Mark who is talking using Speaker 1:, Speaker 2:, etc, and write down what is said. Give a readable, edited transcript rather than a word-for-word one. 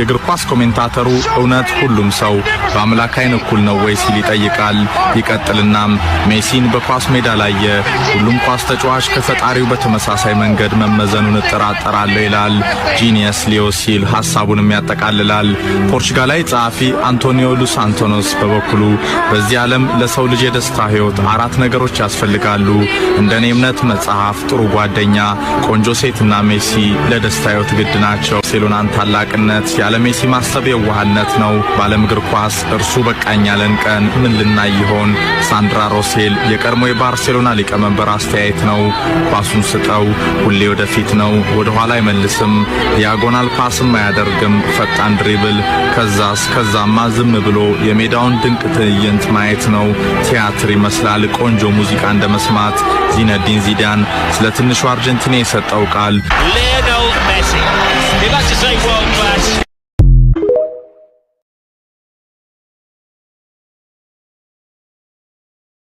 Speaker 1: የእግር ኳስ ኮሜንታተሩ እውነት ሁሉም ሰው በአምላክ ዓይን እኩል ነው ወይ ሲል ይጠይቃል። ይቀጥልናም ሜሲን በኳስ ሜዳ ላየ ሁሉም ኳስ ተጫዋች ከፈጣሪው በተመሳሳይ መንገድ መመዘኑን እጠራጠራለሁ ይላል። Genius ሊዮ ሲል ሐሳቡንም ያጠቃልላል። ፖርቹጋላዊ ጸሐፊ አንቶኒዮ ሉስ አንቶኖስ በበኩሉ በዚህ ዓለም ለሰው ልጅ የደስታ ሕይወት አራት ነገሮች ያስፈልጋሉ። እንደ እኔ እምነት መጽሐፍ፣ ጥሩ ጓደኛ፣ ቆንጆ ሴትና ሜሲ ለደስታ ሕይወት ግድ ናቸው። ባርሴሎናን ታላቅነት ያለ ሜሲ ማሰብ የዋህነት ነው። በዓለም እግር ኳስ እርሱ በቃኝ ያለን ቀን ምን ልናይ ይሆን? ሳንድራ ሮሴል የቀድሞ የባርሴሎና ሊቀመንበር አስተያየት ነው። ኳሱን ስጠው፣ ሁሌ ወደፊት ነው፣ ወደ ኋላ አይመልስም፣ diagonal pass ም አያደርግም፣ ፈጣን dribble፣ ከዛስ? ከዛማ ዝም ብሎ የሜዳውን ድንቅ ትዕይንት ማየት ነው። ቲያትር ይመስላል፣ ቆንጆ ሙዚቃ እንደ መስማት። ዚነዲን ዚዳን ስለ ትንሹ አርጀንቲና የሰጠው ቃል
Speaker 2: Lionel Messi. He likes to say world class.